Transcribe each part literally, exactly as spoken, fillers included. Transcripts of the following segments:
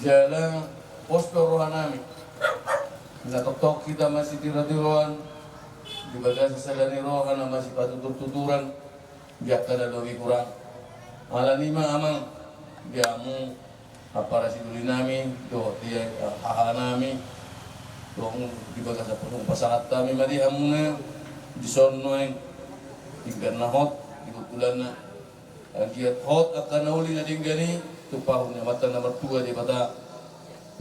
Jala pos do rohanami. Na tongtong hita masitirotiroan di bagasan sada ni roha na masipatuturtuturan di angka na lobi hurang. Alani i ma amang, di hamu ampara sidolinami dohot di, eh, hahanami, dohot di bagasan pos, hupasahat hami ma di hamuna dison nuaeng, denggan na hot di bulan na. Anggiat hot angka na uli na denggan i, tumpahon ni Amanta na martua Debata.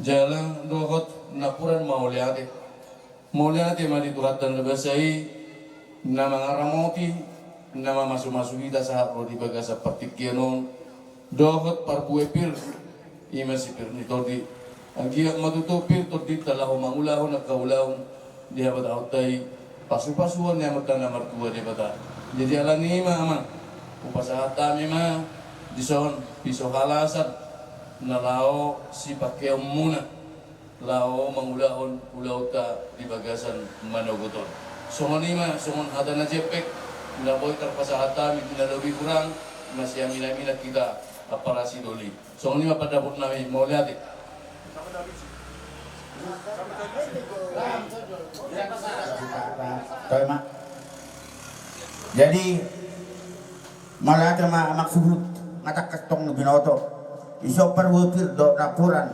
Jala dohot napuran mauliate. Mauliate ma di Tuhanta na basa i, na mangaramoti, na mamasumasu hita sahat ro di bagasan partingkian on. Dohot parbue pir, i ma si pir ni tondi. Anggiat ma tutu pir tondinta laho mangulahon angka ulaon di habatahonta i, pasupasuon ni Amanta na martua Debata. Jadi alani i ma amang, hupasahat hami ma dison piso halasan na laho sipangkeonmuna laho mangulahon ulaonta di bagasan manogot on. Songon i ma, songon hata na jempek na boi tarpasahat hami di na lobi hurang, na siaminaminan hita ampara sidoli. Songon i ma pandapotnami, mauliate. Jadi mauliate ma amang suhut, nga tangkas tong binoto. Dison parbue pir dohot napuran.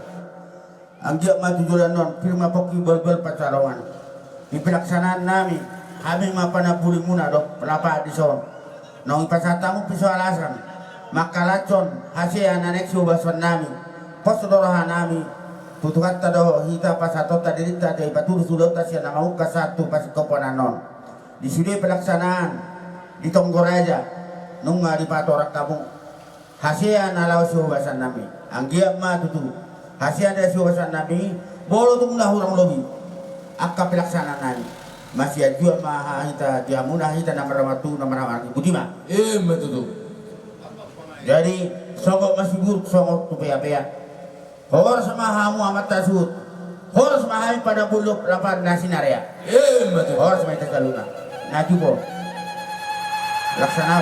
Anggiat ma tu joloan on pir ma pongki, bolbol pansalongan. Di pelaksanaannami, hami ma panambulimuna dohot lapahan dison. Naung ipasahat hamu piso halasan mangkalashon hasea na naeng siubasanami. Pos do rohanami tu Tuhanta dohot hita, pasahatonta dirinta, asa ipatulus ulaonta sian na mamungka sahat tu pasingkopan on. Di sude pelaksanaan di tonggo raja nunga dipatorang hamu hasea na laho siubasannami. Anggiat ma tutu hasea na siubasannami, molo tung na hurang lobi angka pelaksanaannami, masianjuan ma hita di hamuna, hita na marhamaranggi, na marhamaranggi. Botima. I ma tutu. Jadi sogot ma siburuk, sogot tu peapea. Horas ma hamu amanta suhut. Horas ma hami panamboli lapahan na sinarea. I ma tutu. Horas ma hita saluhutna. Na tutu. Laksana.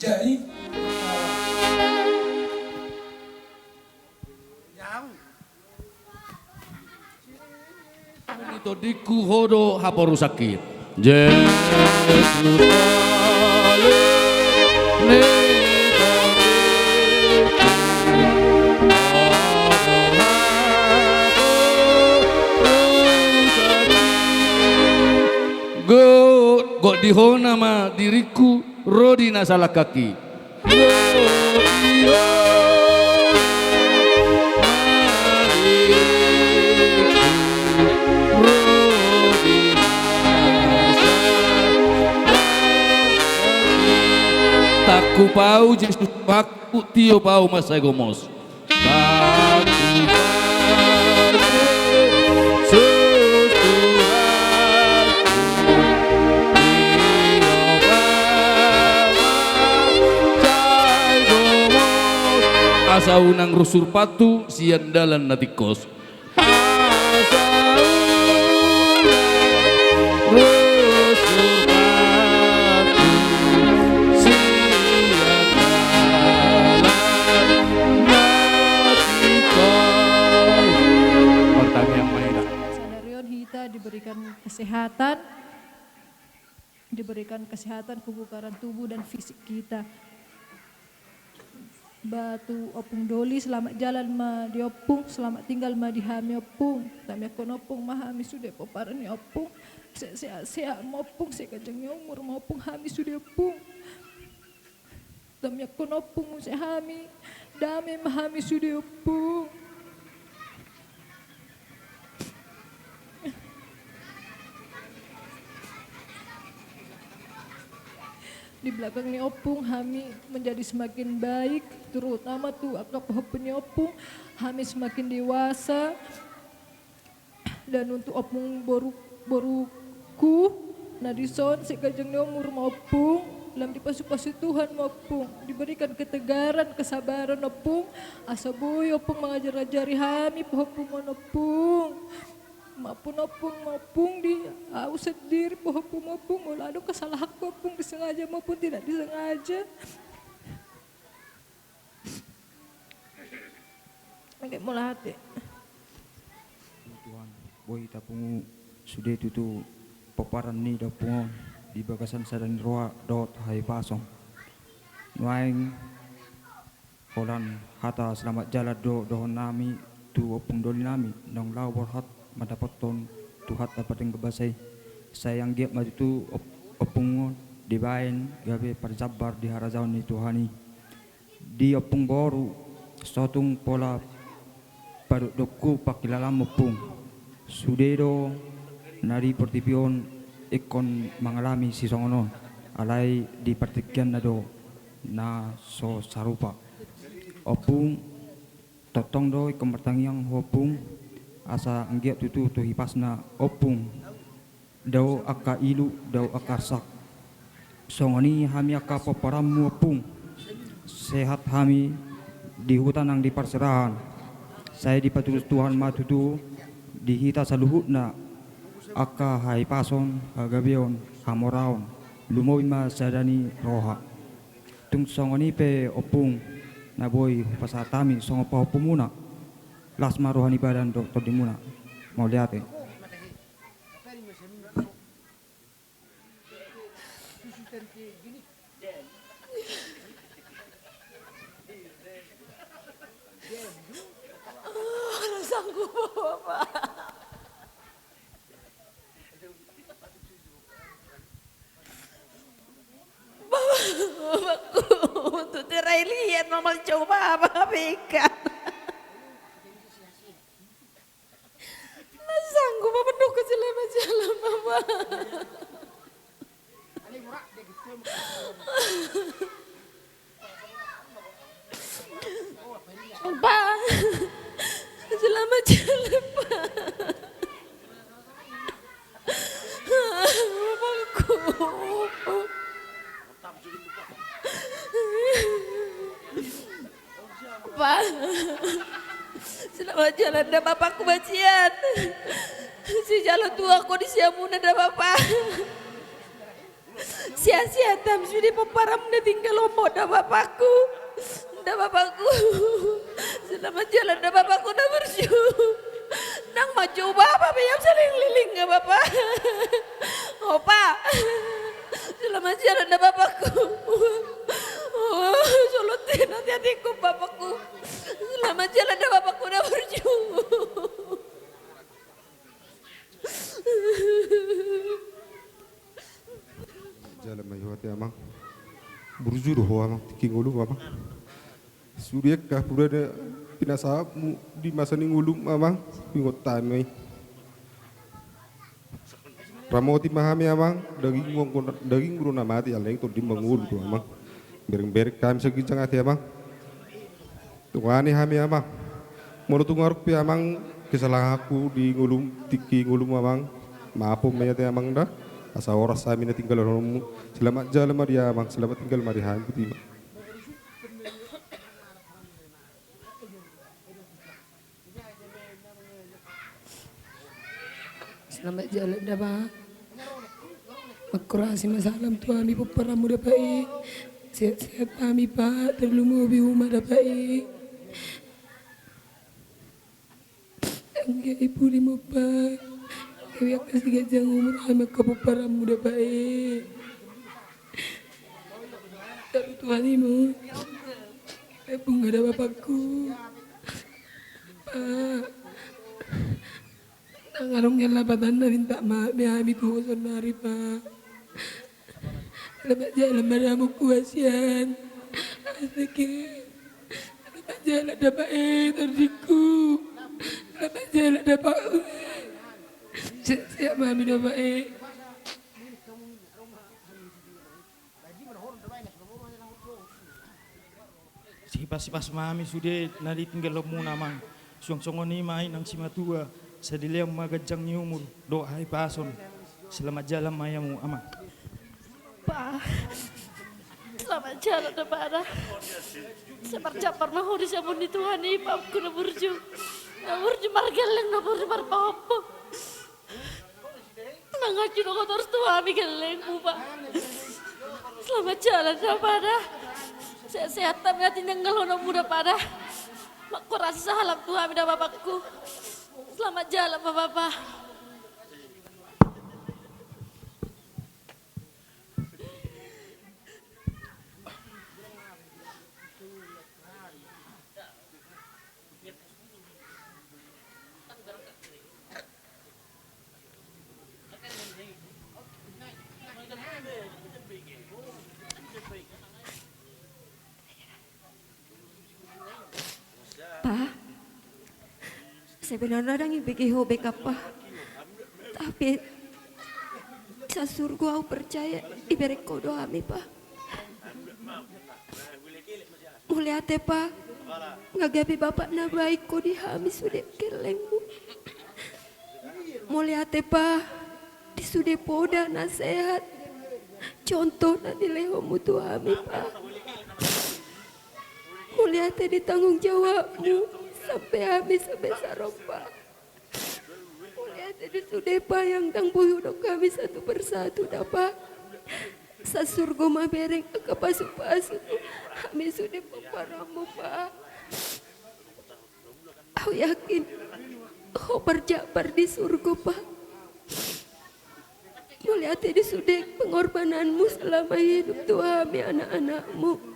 Jadi, tondingku, ho do haporusangki. Gok, gok di ho nama diringku, ro di na salangkangki. Ro di ho, ro Tuhanku, Tuhanku, tiop au ma sai gomos. Tuhanku, Tuhanku, tiop au ma sai gomos. Asa unang ro surpathu sian dalan na tingkos. Asa unang ro surpathu sian dalan na tingkos. Martangiang ma hita. Sadari on hita diberikan kesehatan, diberikan kesehatan kebugaran tubuh dan fisik kita. Ba tu Ompung Doli, selamat jalan ma di Ompung, selamat tinggal ma di hami Ompung. Tangiangkon Ompung ma hami sude pomparan ni Ompung. Sehat-sehat ma Ompung, sai ganjang ni umur ma Ompung hami sude Ompung. Tangiangkon Ompung muse hami, dame ma hami sude Ompung. Di belakang ni Ompung hami menjadi semakin baik, terutama tu angka pahompu ni Ompung, hami semakin dewasa. Dan untuk Ompung boru, boruku na dison, sai ganjang ni umur ma Ompung, lam dipasupasu Tuhan ma Ompung, diberikan ketegaran, kesabaran Ompung, asa boi Ompung mangajari-ajari hami pahompumon Ompung. Maaf Ompung, maaf Ompung di au sendiri pahompumon Ompung, molo adong kesalahanku Ompung, disengaja maupun tidak disengaja. Oke, mauliate. Tuhan, boi tapungu sude tutu pomparan ni da Ompung on di bagasan sada ni roha dohot hahipason. Nuaeng holan hata selamat jalan do dohonon nami tu Ompung Doli nami, naung laho borhat mandapothon Tuhanta pardenggan basa i. Sai anggiat ma tutu op-, Ompung on dibaen gabe parjambar di harajaon ni Tuhan i. Di Ompung boru, so tung pola padokdokku pangkilalaanmu Ompung. Sude do na di portibi on ingkon mangalami sisongon on, alai di partingkianna do na so sarupa. Ompung, tongtong do ingkon martangiang ho Ompung, asa anggiat tutu tu hipasna Ompung dao angka ilu, dao angka arsak. Songon i hami angka pomparanmu Ompung, sehat hami di huta nang di parserahan. Sai dipatulus Tuhan ma tutu di hita saluhutna angka hahipason, hagabeon, hamoraon, lumobi ma sada ni roha. Tung songon i pe Ompung na boi hupasahat hami songon pahompumuna, las ma roha ni badan dohot tondimuna. Mauliate. Ora sanggup, Bapak. Bapak, Bapakku, tu terai liat mamal coba apa beka. Na sanggup apa nunggu jelema jalan, Bapak. Pak, selamat jalan, Pak. Bapakku. Pak, selamat jalan da bapakku, bacian. Sijalo tuak ho di siamuna da, Bapak. Sia-sia tam sude pomparanmu na tinggal, omo da bapakku. Da bapakku. Selamat jalan da bapakku na burju. Nang manjou bapa pe iam saleleng-lelengna, Bapak. Opa. Selamat jalan da bapakku. Oh, solot tena tiatikku bapakku. Selamat jalan da bapakku na burju. Jalan ma i ho ate amang. Burju do ho amang, tingki ngolum amang. Sude angka pura na pinasahatmu di masa ni ngolum amang, huingot hami ma i. Ramoti ma hami amang, dagingmu anggo na, dagingmu do na mate, alai tondim ma ngolu do amang. Bereng-bereng hami sian ginjang ate, Amang. Tungani hami, Amang. Molo tung adong pe, Amang, kesalahanku di ngolum, tingki ngolum, Amang, maafhon ma i ate, Amang, da. Asa horas hami na tinggalhononmu. Selamat jalan ma di Amang, selamat tinggal ma di hami, Puti. Selamat jalan da, Pak. Mangkorasi ma salam tu hami pomparanmu da, Pak, i. Sehat-sehat hami, Pak, tarlumobi umak da, Pak, i. Anggiat i pudi ma, Pak. Gabe angka si ganjang umur hami angka pomparanmu da, Pak, i. Talu tu hami ma. Embung da bapakku. Pak. Ndang adong nian lapatanna, minta maaf ma hami tu ho saonari, Pak. Selamat jalan ma da amangku hasian. Asik i. Selamat jalan da, Pak, e, tondingku. Selamat jalan da, Pak. Sehat-sehat ma hami da, Pak, e. Sipas-sipas ma hami sude na ditinggalhonmuna, Amang. Suang songon i ma i nang simatua, sai dilehon ma ganjang ni umur dohot hahipason. Selamat jalan ma i hamu, Amang. Pak, selamat jalan da, Pak, da. Sai marjambar ma ho di siamun ni Tuhan i, Pak, amangku na burju. Na burju margelleng, na burju marpahompu. Mangaji do ho torus tu hami gellengmu, Pak. Selamat jalan da, Pak, da. Sehat-sehat hami na tininggalhononmu da, Pak, da. Mangkorasi salam tu hami da, bapakku. Selamat jalan ma, Bapak. Pa, sebenarna ndang dibege ho be, Pa. Tapi sasurgo ahu percaya dibereng ho do hami, Pa. Mauliate, Pa, nga gabe bapa na baik ho di hami sude gellengmu. Mauliate, Pa, di sude poda na sehat, contoh na nilehonmu tu hami, Pa. Mauliate di tanggung jawabmu sampe hami sebesar on, Pa. Mauliate di sude, Pa, yang ndang boi hudok hami satu persatu da, Pa. Sasurgo ma bereng angka pasupasu tu hami sude pomparanmu, Pa. Ahu yakin ho parjambar di surgo, Pa. Mauliate di sude pengorbananmu selama hidup tu hami anak-anakmu.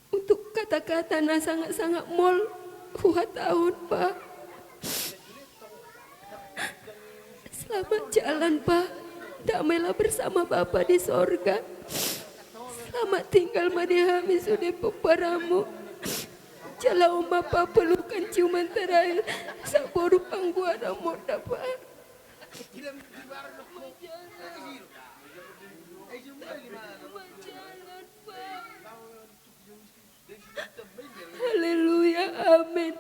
Untuk kata-kata na sangat-sangat mol huhatahon, Pa. Selamat jalan, Pa. Damailah bersama Bapa di sorga. Selamat tinggal ma di hami sude pomparanmu. Jala on ma, Pa, pelukan ciuman terakhir saboru pangguaranmu da, Pa. Haleluya, amen.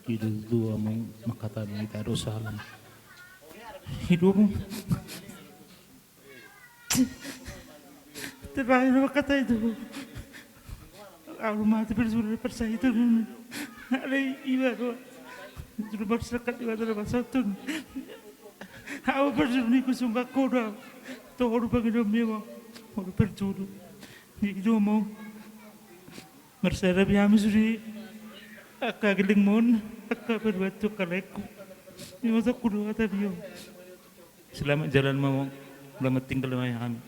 Di dua mangkatai ma hita do salam. Hidup. Terakhir mangkatai do. Ahu mate pe sudah percaya itu. Alai iba do. Sudah bersekat iba do, maksudun. Ahu percaya ni kusung bako do. Toho do pangido mewah. Mau percaya do. Ni do mau. Marsada be hami sude angka gellengmon, angka parumaenhu, angka laengku. Ima songku do hata biau. Selamat jalan ma, Amang. Selamat tinggal ma hami.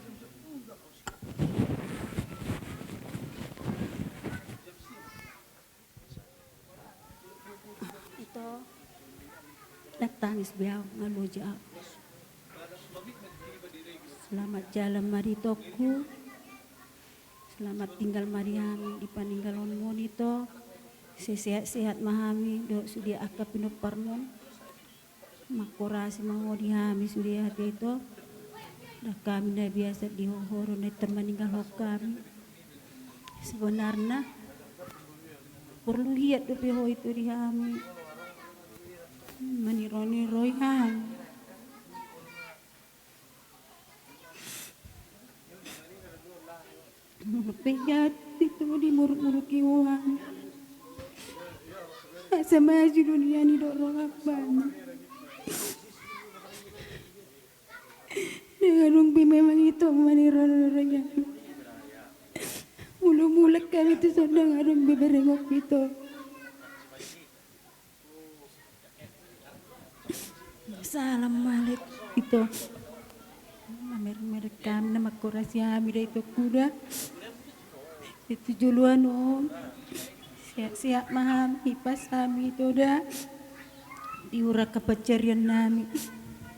Ito, ndang tangis be ahu, nga loja ahu. Selamat jalan ma di itongku. Selamat tinggal ma di hami, di paninggalonmu on, Ito. Sehat-sehat ma hami dohot sude angka pinomparmon. Mangkorasi ma ho di hami sude ate ito. Ndang hami na biasa di ho, ho do na ito maninggalhon hami. Sebenarna porlu hiat dope ho ito di hami, maniro-niroi hami. Molo pe hiat ito dimuruk-muruki ho hami, asa maju do nian i dohot roha Ambana. Ndang adong be memang ito maniro-niroi hami. Molo mulak hami tu son ndang adong be berengon ito. Salam malik ito. Mamereng-mereng hami, na mangkorasi hami da itongku da. Di tu joloan on, sehat-sehat ma hami, hipas hami ito da. Di hurang angka pansarian nami,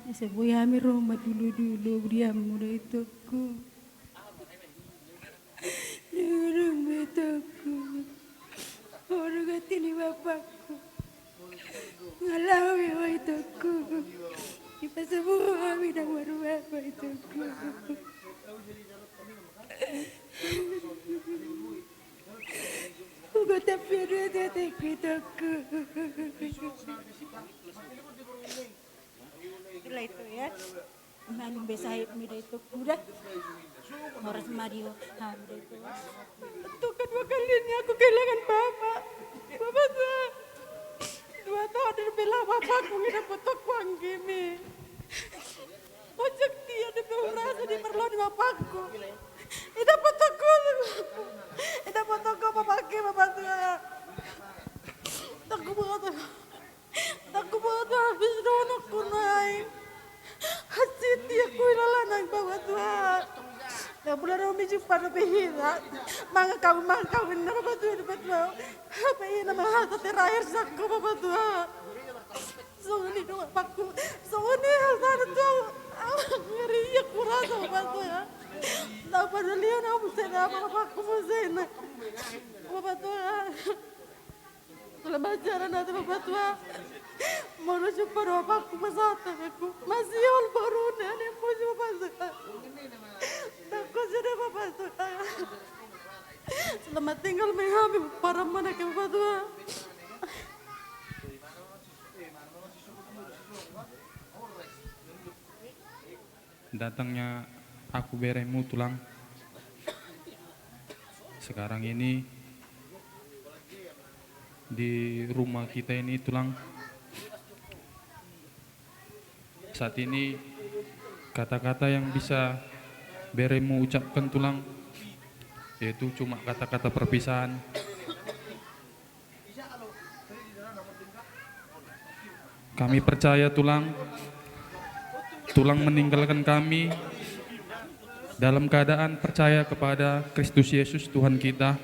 asa boi hami ro matulo-tulo di hamu da itongku. Ndang adong be itongku, ho do ganti ni bapakku. Nga laho be ho itongku, dipasahat hami ndang marhite bapa itongku. Hugotan pe do ate-atengku itongku. Itulah itu ya. Malum be sahitmi da itongku da. Horas ma di ho hami da itongku. Untuk kedua kalinya aku kehilangan bapak. Bapak tua. Dua tahun dari bela bapakku, nggak dapat toko anggini. Ojek dia di Peurasa di perlu di bapakku. Ida potoko. Ida potoko bapakku, bapak tua. Toko bapak tua. Toko bapak tua habis donokku nai. Hasit dia kui lala nai bapak tua. Nah, bulan Rumi jumpa dope hita. Mangkau, mangkau, ini bapak tua, bapak tua. Apa ini nama harta terakhir sakku bapak tua. Songon i do bapakku. Songon i hasana tu au. Ngeri ia kurasa bapak tua. Ndang padalion au muse na bapakku muse na. Bapak tua. Selamat jalan ate bapak tua. Molo jumpa do bapakku pasahat hami. Masihol boruna ni muse bapak tua. Ndang kosida bapak tua. Selamat tinggal ma hami, paran ma nangkin bapak tua. Datangnya aku beremu tulang sekarang ini di rumah kita ini tulang. Saat ini kata-kata yang bisa beremu ucapkan tulang yaitu cuma kata-kata perpisahan. Kami percaya tulang, tulang meninggalkan kami dalam keadaan percaya kepada Kristus Yesus Tuhan kita.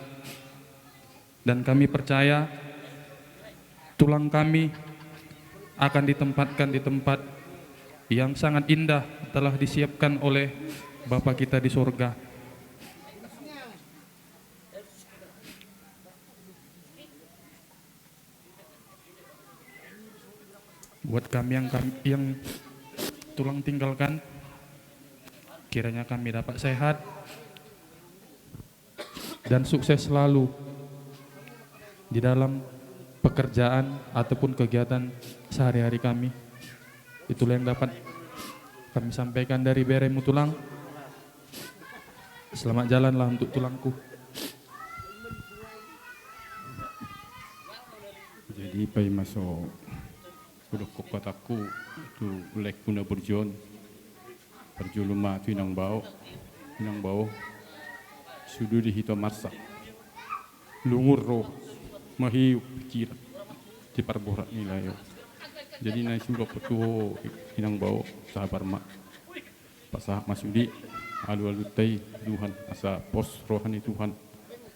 Dan kami percaya tulang kami akan ditempatkan di tempat yang sangat indah telah disiapkan oleh Bapa kita di sorga. Buat kami yang kami, yang tulang tinggalkan, kiranya kami dapat sehat dan sukses selalu di dalam pekerjaan ataupun kegiatan sehari-hari kami. Itulah yang dapat kami sampaikan dari beremu tulang. Selamat jalanlah untuk tulangku. Jadi paima so hudok hatangku tu laengku na burju on. Parjolo ma tu inang bao, inang bao. Sude do hita marsak. Lungun roha, mahiu pikiran. Di parborat ni lae on. Jadi na hudok tu ho inang bao, sabar ma. Pasahat ma sude alu-alunta i Tuhan, asa pos roha ni Tuhan,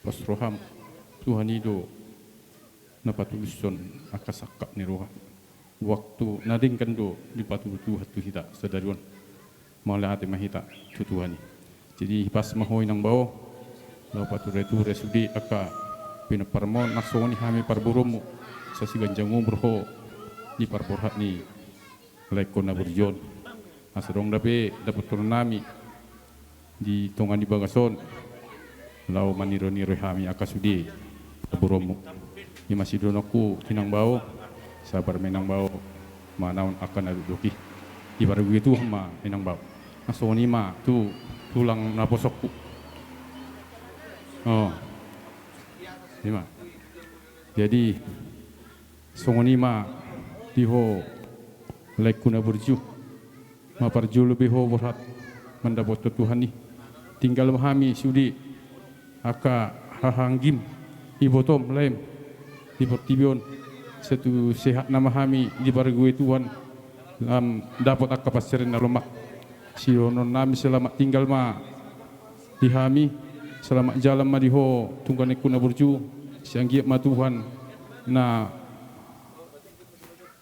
pos roham. Tuhan i do na patulushon angka sangkap ni roha. Waktu na denggan do dipatudu Tuhan tu hita sadari on. Mauliate ma hita tu Tuhan i. Jadi hipas ma ho inang bao, laho pature-ture sude angka Pinomparmon, nang songon i hami parboruonmu, sai siganjang umur ho di parborhat ni laengkon na burju on. Asa adong dope dapothononnami di tonga ni bagas on, laho maniroi-niroi hami angka sude parboruonmu. I ma sidohononku tu inang bao, sabar ma inang bao, manaon angka na dokdok i. Dipargogoi Tuhan ma inang bao. Nang songon i ma tu tulang naposongku. Oh. I ma. Jadi, songon i ma di ho laengku na burju, ma parjolo be ho borhat mandapothon Tuhan i. Tinggal ma hami sude angka hahaanggim, ibotom, laem di portibi on, sai tu sehatna ma hami dipargogoi Tuhan, lam dapot angka pansarian na lomak. Sidohononnami selamat tinggal ma di hami, selamat jalan ma di ho tu laengku na burju, sai anggiat ma Tuhan na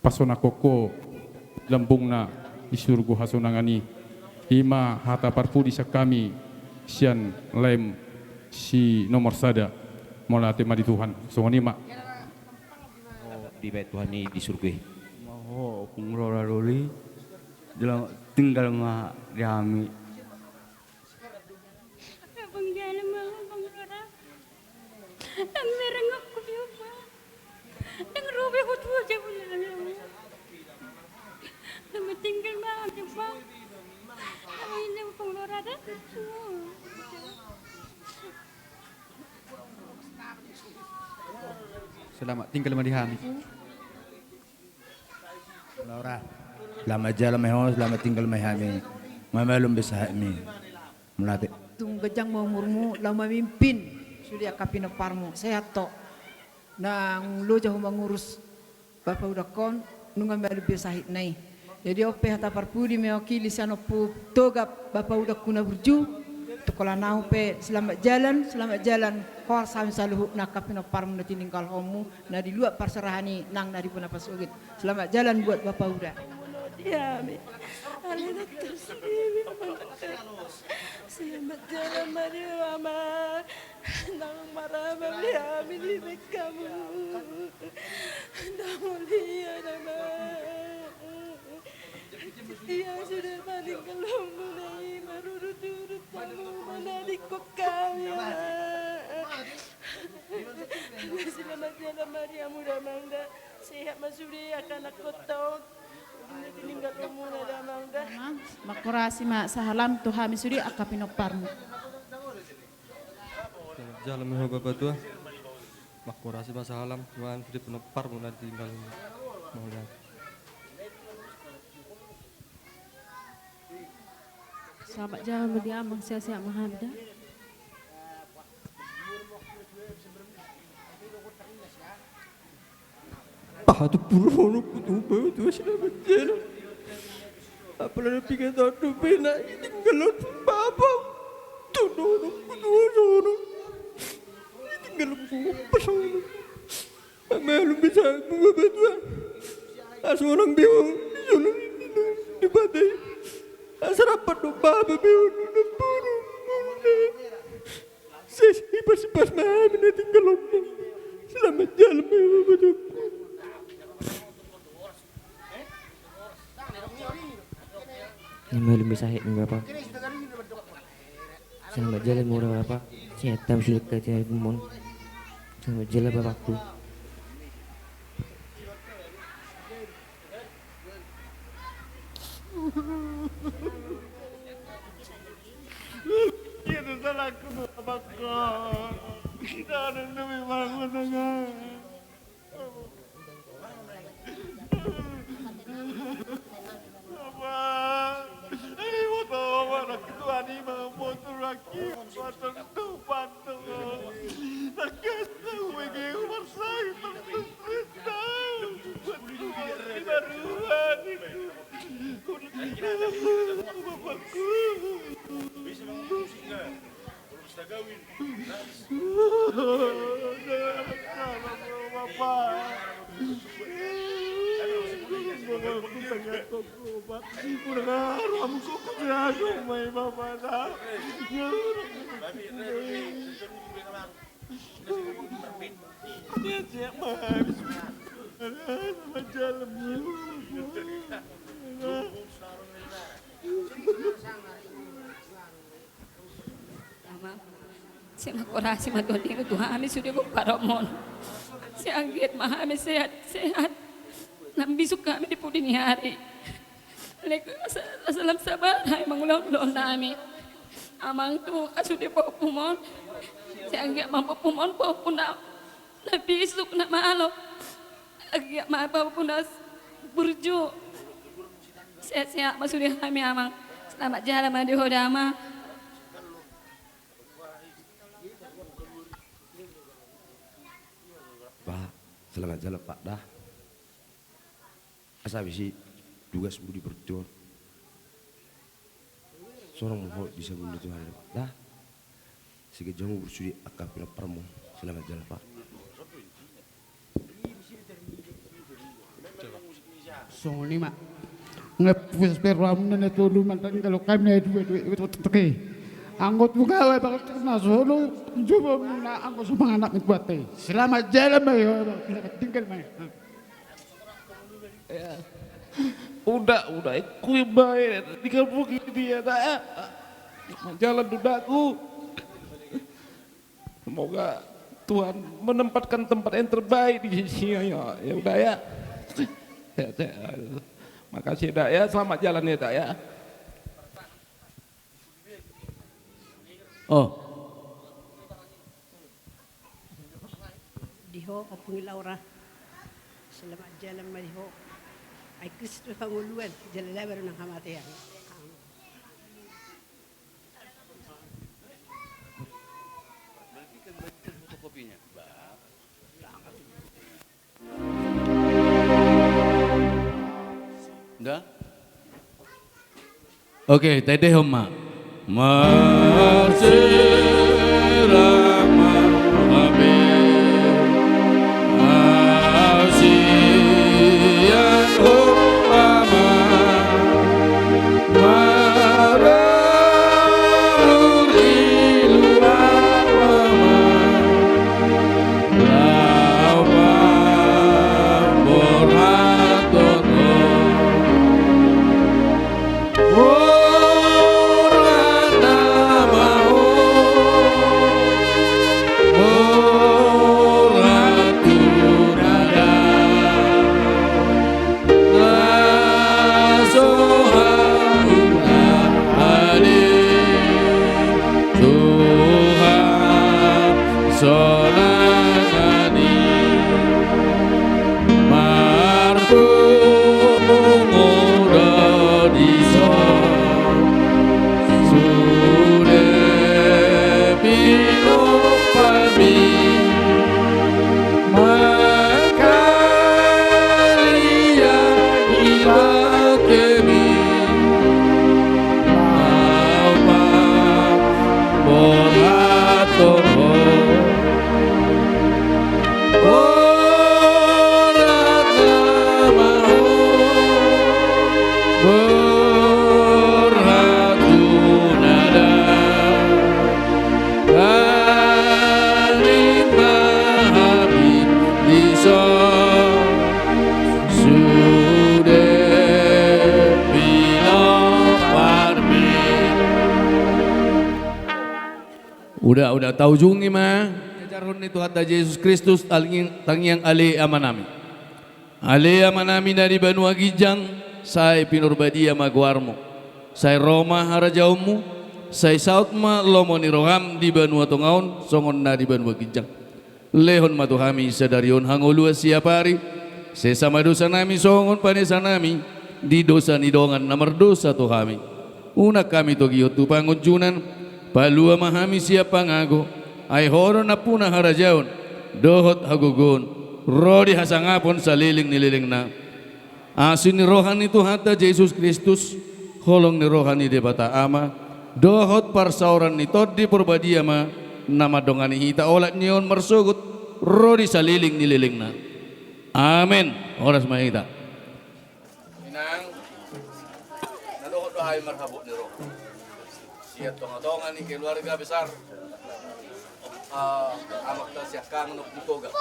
pasonanghon ho lambungna di surgo hasonangan i. I ma hata parpudi sian hami sian laem si nomor sada. Mauliate ma di Tuhan. Songon i ma. Oh, dibaen Tuhan i di surgo i. Maho, Ompung Lora doli, jala tinggal ma di hami. Abang jalan ma, Abang Lora. Nang mereng aku di rumah. Nang robe aku tua jauh lalu. Nama tinggal ma, Abang. Nama ini Abang Lora dah. Selamat tinggal ma di hami. Lora. Selamat jalan ma ho, selamat tinggal ma hami. Mamalum be sahatmi. Mauliate. Tung ganjang ma umurmu, laho mamimpin sude angka pinomparmu, sehat ho. Nang loja ho mangurus bapa udangkon, nunga malum be sahitna i. Jadi on pe hata parpudi mewakili sian Ompu Togap, bapa udangku na burju. Tongkonan ahu pe selamat jalan, selamat jalan. Horas hami saluhutna angka pinomparmu na tininggalhonmu, na di luat parserahan i nang na di bona pasogit. Selamat jalan buat bapa uda. Selamat jalan ma di hami. Nang marhaha ma di hami di bengkamu. Nang mulia nama. Ia sudah maninggalhonmu na i marurut-urut hamu manadingkon hami. Selamat jalan ma di hamu damang da. Sehat ma sude angka anakkonta on. Di na tininggalhonmuna damang da. Manghorasi ma sahalam tu hami sude angka pinomparmu. Selamat jalan ma ho bapa tua. Manghorasi ma sahalam tu hami sude pinomparmu na tininggalhonmu. Mauliate. Selamat jalan ma di amang, sehat-sehat ma hami da. Aha tu purun tu bapa tua, selamat jalan. Apalagi piga tahun dope na ditinggalhon bapa. Tu dohononku tu dohonon. Ditinggalhon bapa sono. Mamalum be sahatmu bapa tua. Asa unang be ho di jolo ni Debata i. Asa rap do bapa be ho di na purun. Ses, ipas-ipas ma hami na tininggalhonmu. Selamat jalan ma bapa tua. Mamalum be sahatmu bapa. Selamat jalan ma ho da bapa. Sehat ma sude angka tinadinghon. Selamat jalan bapakku. Ia do salahku tu bapakku. Kita ada demi bangun dengan. Bapa, ai boto ma nang ketua ni ma motor aki, motor tu panto. Takkan tahu bege marsai panto. Baru ni. Bapakku. Amang, sai mangkorasi ma Tuhan i tu hami sude pomparanmon. Sai anggiat ma hami sehat-sehat, nambisuk hami di pudi ni ari. Lehon asa, asa lam sabar hami mangulahon ulaon nami. Amang, tu angka sude pahompuhon, sai anggiat ma pahompuhon pahompu na, na bisuk, na malo. Anggiat ma pahompu na burju. Sehat-sehat ma sude hami, Amang. Selamat jalan ma di ho da, Amang. Bah, selamat jalan, Pak, da. Asa bisi tugasmu di burju on. Sonang ma ho di sabun ni Tuhan, da. Siganjang umur sude angka pinomparmu. Selamat jalan, Pak. Songon i ma. Nge pus peruamna na tolu mantan kalau kami na dua, dua, dua, dua. Anggo tu gawe bakal na solo, jumamuna anggo so manganak ni buat te. Selamat jalan ma, ya, Bang. Tinggal ma. Ya. Uda, uda, kui bae di kampung ini dia, da. Jalan dudaku. Semoga Tuhan menempatkan tempat yang terbaik di sisi, ya, ya udah, ya. Ya, ya. Makasih, Dak, ya. Selamat jalan, ya, Dak, ya. Oh. Di ho, Ompung Laura. Selamat jalan ma di ho. Ai Kristus hangoluan, jala daba do nang hamatean. Berarti kan bagikan fotokopinya. Nda? Oke, tedehon ma. Marsilang ma hami, hasian ho Ama, marorot i luat Ama. Laho pamborhaton ho. Borhat nama ho. Borhat tu na dao. Na so hahuta ale Tuhan sonang i marpungu do dison sude pinomparmi. Mangkalia i bakemi laho pamborhaton ho. Borhat nama ho. Borhat tu na dao. Hami ma hami dison sude pinomparmi. Uda, uda, taujungi ma. Ajarhon ni Tuhanta Jesus Kristus, tangiang, tangiang ale Amanami. Ale Amanami na di banua ginjang, sai pinarbadia ma goarmu. Sai ro ma harajaonmu, sai saut ma lomo ni roham di banua tonga on, songon na di banua ginjang. Lehon ma tu hami sadari on hangoluan siapari, sesa ma dosanami songon panesanami di dosa ni dongan na mardosa tu hami. Unang hami togihon tu pangunjunan, palua ma hami sian pangago, ai Ho do nampuna harajaon, dohot hagogoon, ro di hasangapon saleleng ni lelengna. Asi ni roha ni Tuhanta Jesus Kristus, holong ni roha ni Debata Ama, dohot parsaoran ni Tondi Parbadia ma, na mandongani hita olat ni on marsogot, ro di saleleng ni lelengna. Amen. Horas ma hita. Inang, na dohot do hami marhabot ni roha sian tongatonga ni keluarga besar Ah, amanta siangkangan Ompung Togap.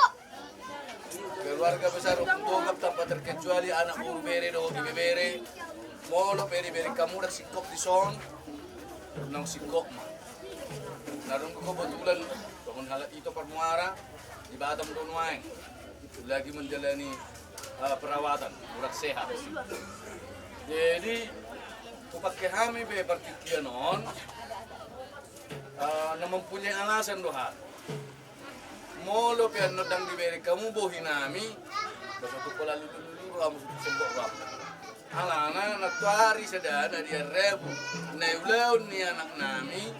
Keluarga besar Ompung Togap tanpa terkecuali anak, boru, bere dohot ibebere. Molo pe dibereng hamu singkop dison, naung singkop ma. Na dung kebetulan songon halak ito parmuara di Batam do nuaeng lagi menjalani, eh, perawatan, kurang sehat. Jadi hupangke hami pe partingkian on, eh, na mempunyai alasan do hami. Molo pe annon ndang dibereng hamu bohi nami, ba so tung pola lulu-lulu rohamu, so tung senggot rohamu. Alana nantoari sada na di ari Rabu na niulaon ni anak nami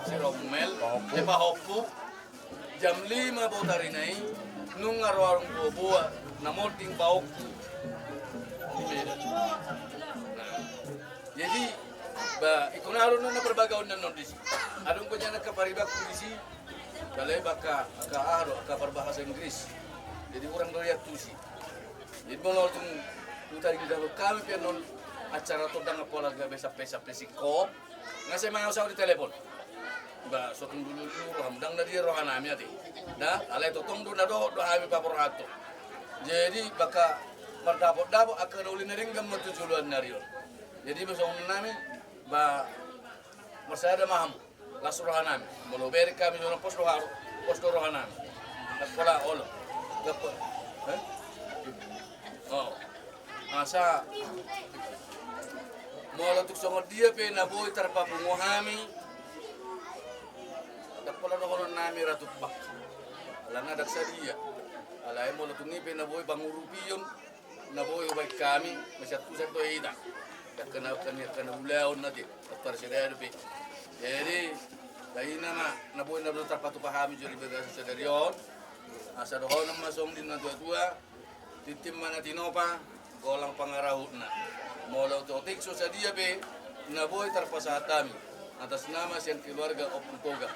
si Rommel, eh, pahompu, jam lima botarina i nunga ro arung boa-boa na monding baoku di Medan. Nah, jadi ba ingkon adong na parbagaonna annon disi. Adong pe angka paribakku disi. Alai ba angka, angka aha do, angka parbahasa Inggris. Jadi hurang do diantusi. Jadi molo tung hutaringot hami pe annon acara tondang, apala gabe sampe-sampe singkop, nga sai mangaus au di telepon. Ba so tung lulu-lulu roham, ndang na dia roha nami ate. Nah, alai tongtong do na dohot do hami paborhathon. Jadi ba angka mardapot-dapot angka na uli na denggan ma tu joloan ni ari on. Jadi ba songon nami, ba marsada ma hamu. Las roha nami. Molo bereng hami songon pos do haro, pos do roha nami. Ndang pola olo. Ndang pola. Eh? Oh. Asa molo tung songon dia pe na boi tarpapungu hami, ndang pola dohonon nami ra tumpak. Alana ndang sadia. Alai molo tung i pe na boi pangurupion, na boi hubaen hami, masiantusan do hita. Angka na, angka na ulaon na ate, tarsadada dope. Jadi, ba i nama na boi na boi tarpatupa hami jolo di bagasan sadari on. Asa dohonon ma songon di na tua-tua, tintin ma na tinopa, golang pangarahutna. Molo otik so sadia pe na boi tarpasahat hami atas nama sian keluarga Ompung Togap,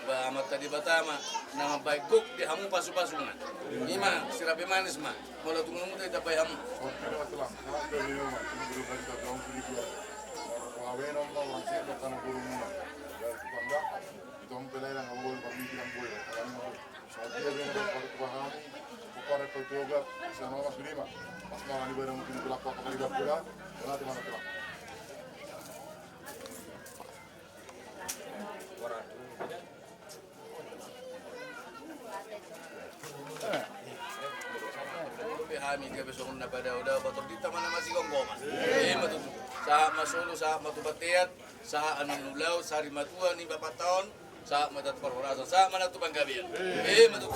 ba Amanta Debata ma na mambahen gok di hamu pasu-pasuna. I ma, sirapi manis ma. Molo tung nunga ditambai hamu. Pe hami gabe songon na padao-dao, ba tondinta ma na masigomgoman. I ma tutu. Sahat ma solu, sahat ma tu bontean, sahat annon ulaon sari matua ni bapanta on. Sahat ma tu parhorasan, sahat ma na tu panggabean. I ma tutu.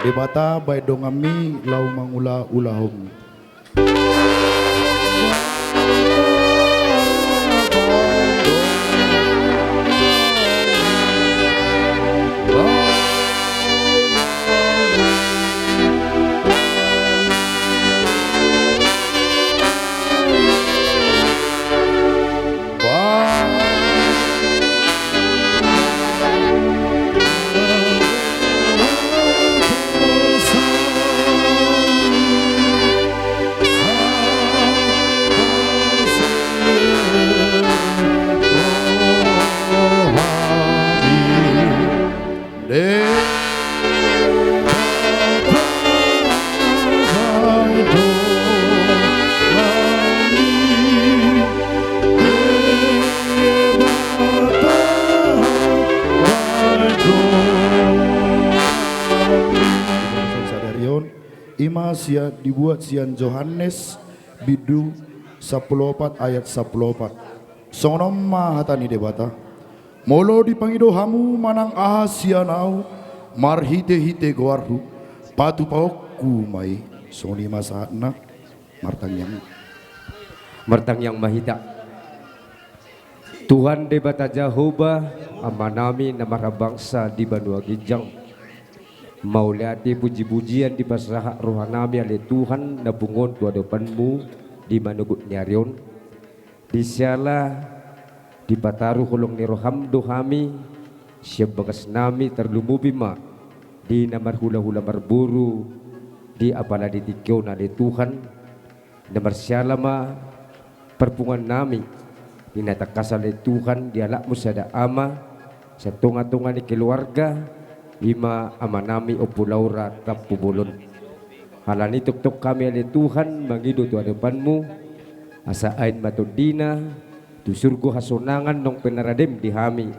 Debata, baen donganmi laho mangula ulaonmi. Sadari on, ima sian, dibuat sian Johannes bindu sampulu opat ayat sampulu opat. Songon on ma hata ni Debata. Molo dipangido hamu manang aha sian ahu marhitehite goarhu, patupaonku ma i. Songon i ma sahatna. Martangiang. Martangiang ma hita. Tuhan Debata Jahowa, Amanami na marhabangsa di banua ginjang, mauliate pujipujian dipasahat rohanami ale Tuhan na pungu on tu adopanmu di manogot ni ari on. Di siala dipataru holong ni roham do hami sian bagasnami, tarlumobi ma di na marhulahula marboru di apala di tingki on ale Tuhan, na marsiala ma parpunguannami di na tangkas ale Tuhan di halakmu sada ama sian tongatonga ni keluarga, ima amanami Ompu Laura Tampubolon. Alani tongtong hami ale Tuhan mangido tu adopanmu, asa ain ma tondina tu surgo hasonangan naung pinaradem di hami,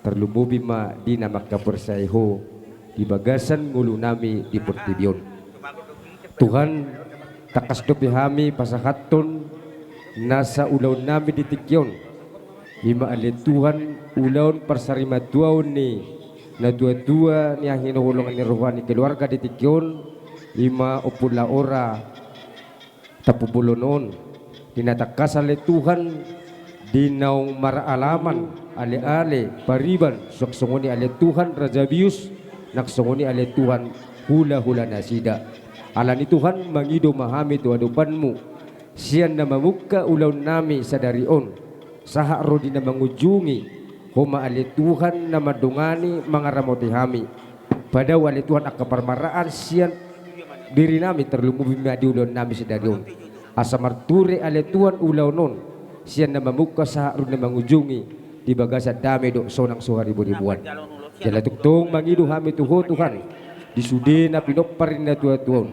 tarlumobi ma di na mangkaporseai ho di bagasan ngolunami di portibi on. Tuhan, tangkas dope hami pasahathon nasa ulaonnami di tingki on, ima ale Tuhan ulaon parsarimatuaon ni natuatua na hinaholongan ni roha ni keluarga di tingki on, ima Ompu Laura Tampubolon on, di na tangkas ale Tuhan di naung maralaman aleale pariban, suang songon i ale Tuhan raja bius, nang songon i ale Tuhan hulahula nasida. Alani Tuhan mangido ma hami tu adopanmu sian na mamungka ulaonnami sadari on, sahat ro di na mangunjungi, ho ma ale Tuhan na mandongani mangaramoti hami. Padao ale Tuhan angka parmaraan sian dirinami, tarlumobi ma di ulaonnami sadari on, asa marture ale Tuhan ulaon on sian na mamungka sahat ro na mangunjungi di bagasan dame dohot sonang so hariboriboan. Jala tongtong mangido hami tu ho Tuhan di sude na pinompar ni natuatua on,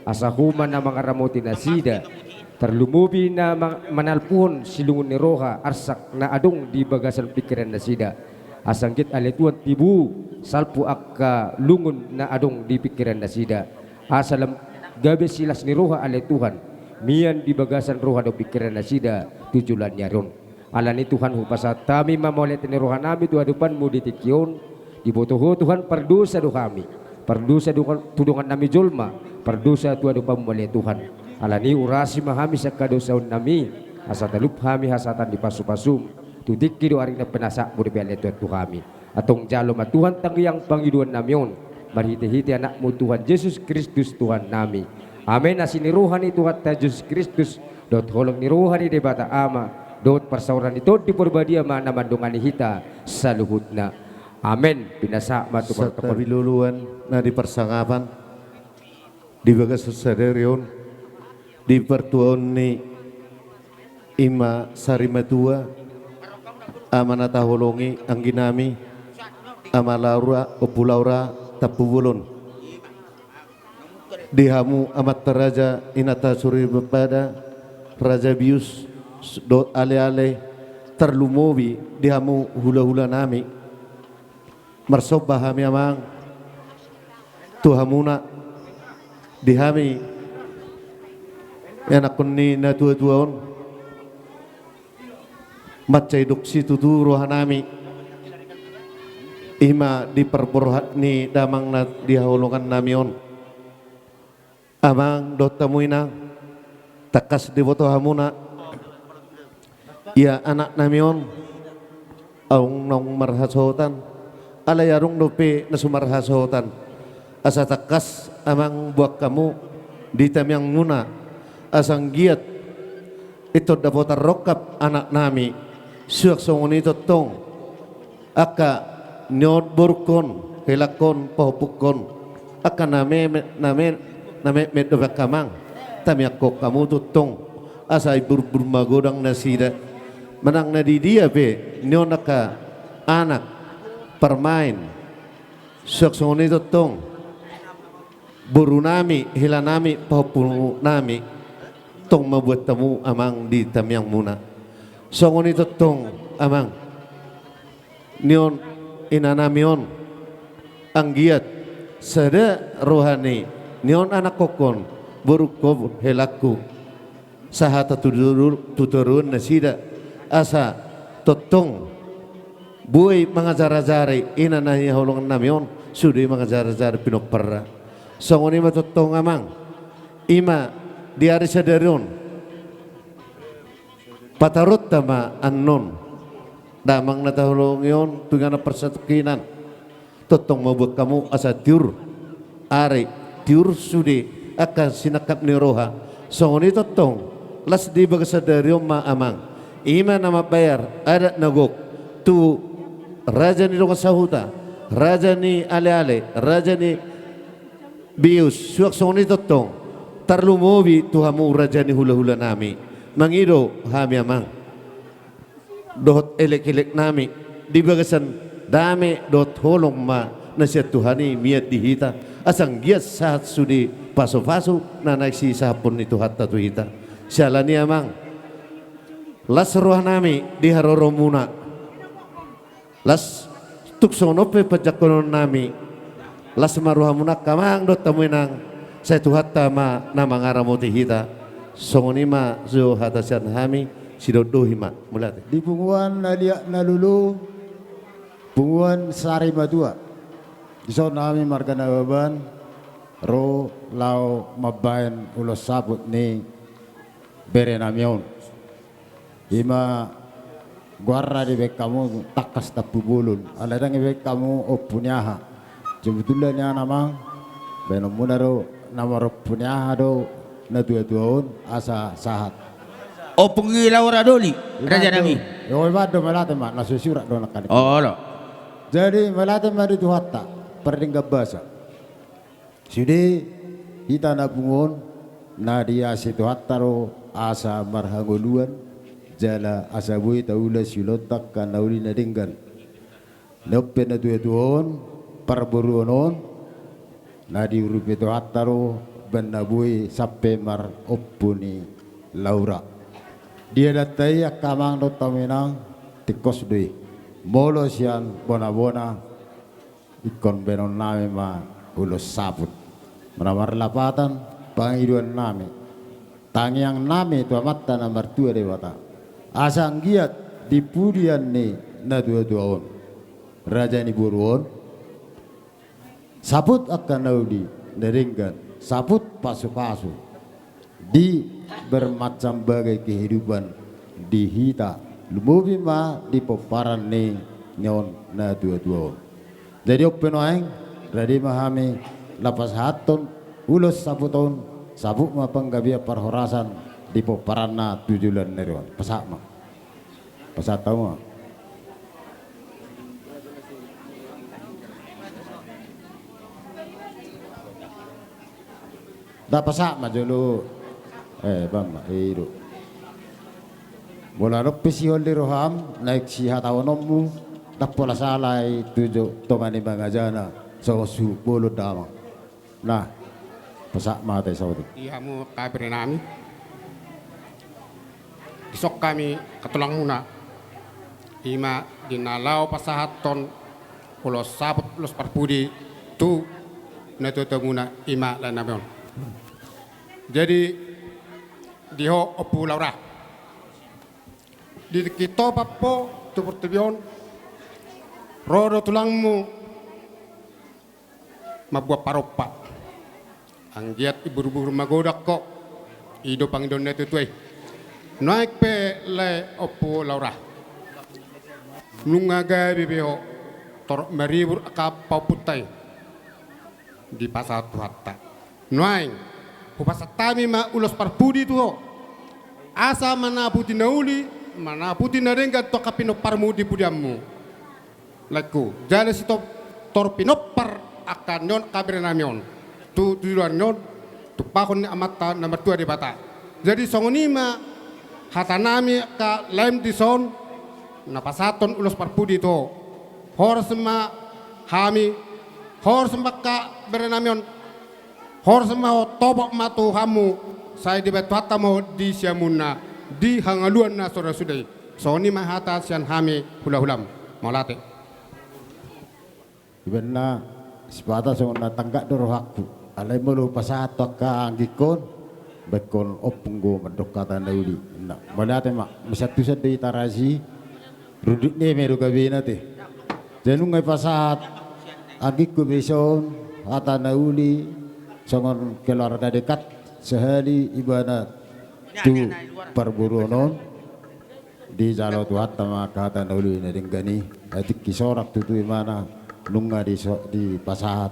asa ho ma na mangaramoti nasida, tarlumobi na ma-, manalpuhon silungun ni roha arsak na adong di bagasan pingkiran nasida. Asa anggiat ale Tuhan tibu salpu angka lungun na adong di pingkiran nasida, asa lam gabe silas ni roha ale Tuhan mian di bagasan roha dohot pingkiran nasida tu joloan ni ari on. Alani Tuhan hupasahat hami ma mauliate ni rohanami tu adopanmu di tingki on. Diboto ho Tuhan pardosa do hami, pardosa do-, tu dongannami jolma, pardosa tu adopanmu ale Tuhan. Alani urasi ma hami sian hadosaonnami, asa talup hami hasahatan ni pasupasum tu tingki dohot ari na pinasahatmu dope ale Tuhan tu hami. Antong jalo ma Tuhan tangiang pangidoannami on marhitehite Anakmu Tuhan Jesus Kristus Tuhannami. Amen. Asi ni roha ni Tuhanta Jesus Kristus dohot holong ni roha ni Debata Ama dohot parsaoran ni Tondi Porbadia ma na mandongani hita saluhutna. Amen. Pinasahat ma tu partokoan. Santabi loloan na di parsangapan di bagasan sadari on, di partuaon ni ima sarimatua, ama na taholongi angginami, Ama Laura, Ompu Laura Tampubolon. Di hamu amanta raja, inanta soripada, raja bius, dohot aleale, tarlumobi di hamu hulahulanami. Marsomba hami amang tu hamuna, di hami ianakhon ni natuatua on. Mansai dok situtu rohanami Ima di parborhat ni damang na di haholongan nami on. Amang dohot hamu inang, tangkas diboto hamuna, ia anak nami on, adong naung marhasohotan, alai adong dope na so marhasohotan. Asa tangkas amang boan hamu di tamiangmuna, asa anggiat ingkon dapotan rongkap anak nami, suang songon i tongtong angka nion borungkon, helangkon, pahompungkon, angka na me-, na me-, na metmet dope angka amang, tamiangkon hamu tongtong, asa iburbur magodang nasida. Manang na di dia pe nion angka anak parmaen, suang songon i tongtong boru nami, hela nami, pahompu nami, tong ma boan hamu amang di tamiangmuna. Songon i tongtong amang, nion ina nami on, anggiat sada roha ni nion anakkonkon, borungkon, helangku, sahata tu toru-, tu toruan nasida, asa tongtong boi mangajar-ajari ina na di haholongan nami on, sude mangajar-ajari pinomparna. Songon i ma tongtong amang, ima di ari sadari on, pataronta ma annon damang na taholongi on tu inganan parsatongkinan. Tongtong ma boan hamu asa tiur ari, tiur sude angka sinangkap ni roha. Songon i tongtong, las di bagasan sadari on ma amang, ima na mambayar adat na gok tu raja ni dongan sahuta, raja ni aleale, raja ni bius, suang songon i tongtong, tarlumobi tu hamu raja ni hulahula nami. Mangido hami amang dohot elekelek nami di bagasan dame dohot holong ma na sian Tuhan i mian di hita, asa anggiat sahat sude pasupasu na naeng sisahaphon ni Tuhanta tu hita. Siala ni i amang, las roha nami di haroromuna. Las tung songon on pe panjangkonon nami. Las ma rohamuna angka amang dohot hamu inang, sai Tuhanta ma na mangaramoti hita. Songon i ma jo hata sian hami, sidohonon ma, mauliate. Di punguan na liat na lolo, punguan Sarimatua, dison hami marga Nababan ro laho mambahen ulos saput ni bere nami on. Ima goarna dibahen hamu Tangkas Tampubolon. Alai ndang dibahen hamu Ompu ni aha. Sebetulna nian amang, bahenonmuna do na marompu ni aha do natuatua on asa sahat. Ompu ni Laura Doli, raja nami. Ima do, mauliate ma, na so surat do nangkin. Olo. Jadi mauliate ma di Tuhanta pardenggan basa. Sude hita na pungu on, na diasi Tuhanta do asa marhangoluan, jala asa boi taula siulaonta angka na uli na denggan. Nion pe natuatua on, parboruon on, na diurupi Tuhanta do umbahen na boi sampe marompu ni Laura. Di adanta i angka amang dohot hamu inang, tingkos do i. Molo sian bonabona, ingkon bahenon nami ma ulos saput. Molo marlapatan, pangidoan nami, tangiang nami tu Amanta na martua Debata, asa anggiat di pudian ni natuatua on, raja ni boru on, saput angka na uli na denggan, saput pasupasu di bermacam bagai kehidupan di hita, lumobi ma di pomparan ni nion natuatua on. Jadi on pe nuaeng, rade ma hami laho pasahathon ulos saput on, saput ma panggabean parhorasan di pomparanna tu joloan ni ari on. Pasahat ma. Pasahat hamu ma. Nda pasahat ma jolo. Eh, bahen ma, i do. Molo adong pe sihol di roham, naeng sihatahononmu, ndang pola sala i tu jo tonga ni mangajana, songon suhut bolon damang. Nah, pasahat ma hata i saotik. Di hamu angka bere nami. Dison hami angka tulangmuna. Ima di na laho pasahathon ulos saput, ulos parpudi tu natuatuamuna, ima lae nami on. Jadi di ho Ompu Laura. Di tingki topan ho tu portibi on, Ro do tulangmu mambuat parompa. Anggiat iburu-buru magodang ho. I do pangidoan ni natuatua i. Nuaeng pe lae Ompu Laura, nunga gabe be ho torop maribur angka pahompunta i. Dipasahat Tuhanta. Nuaeng, hupasahat hami ma ulos parpudi tu ho, asa manaputi na uli, manaputi na denggan tu angka pinomparmu di pudianmu. Laengku, jala sitorop pinompar angka ni on, angka berenami on tu, tu joloan ni on, tumpahon ni Amanta na martua Debata. Jadi songon i ma hatanami angka laem dison, na pasahathon ulos parpudi tu ho. Horas ma hami, horas ma angka berenami on, horas ma ho, topot ma tu hamu, sai dibahen Tuhanta ma ho di siamunna, di hangoluan na so ra suda i. Songon i ma hata sian hami hulahulam. Mauliate. Ibaen na sipata songon na tanggap do rohangku. Alai molo hupasahat tu angka anggingkon, baenkon ompung do mandok hata na uli. Na, mauliate ma, masa tusan do hita raja i, rundut ni eme do gabena te. Jadi nunga hupasahat anggingku be dison hata na uli, songon keluarga dekat sahali ibana tu parboruon on. Dijalo Tuhanta ma angka hata na uli na denggan i. Atik i sorak tutu imana nunga dipasahat,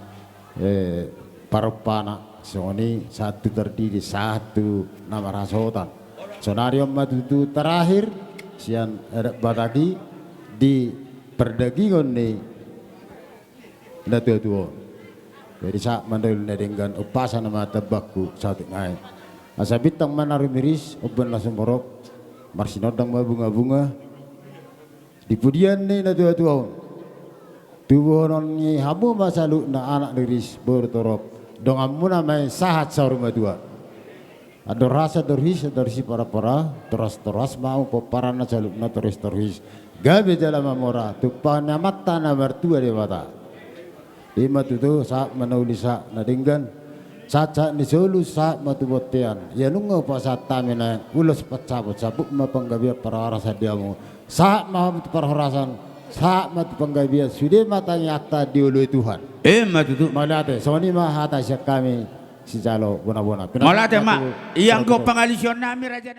eh, parompana. Songon i sahat tu tardidi, sahat tu na marhasohotan. Sonari on ma tutu terakhir sian adat Batak i di pardagingon ni natuatua on. Jadi sahat ma na uli na denggan, umpasa nama tambangku saotik nai. Asa bintang ma na rumiris, umbahen na sumorop, marsinondang ma bungabunga di pudian ni natuatua on. Tubuhonon ni hamu ma saluhutna anak riris, boru torop, donganmuna ma i sahat saur matua. Andor hasa, andor his, andor siparapara, torhas torhas ma hamu pomparanna saluhutna, torhis torhis gabe jala mamora, tumpahon ni Amanta na martua Debata. I ma tutu, sahat ma na uli, sahat na denggan, sahat sahat ni solu, sahat ma tu bontean. Ia nunga hupasahat hami nuaeng ulos pansaput, saput ma panggabean parhorasan di hamu. Sahat ma hamu tu parhorasan, sahat ma tu panggabean, sude ma tangiangta dioloi Tuhan. I ma tutu. Mauliate, songon i ma hata sian hami sijalo bonabona. Mauliate ma. Ianggo pangalision nami raja.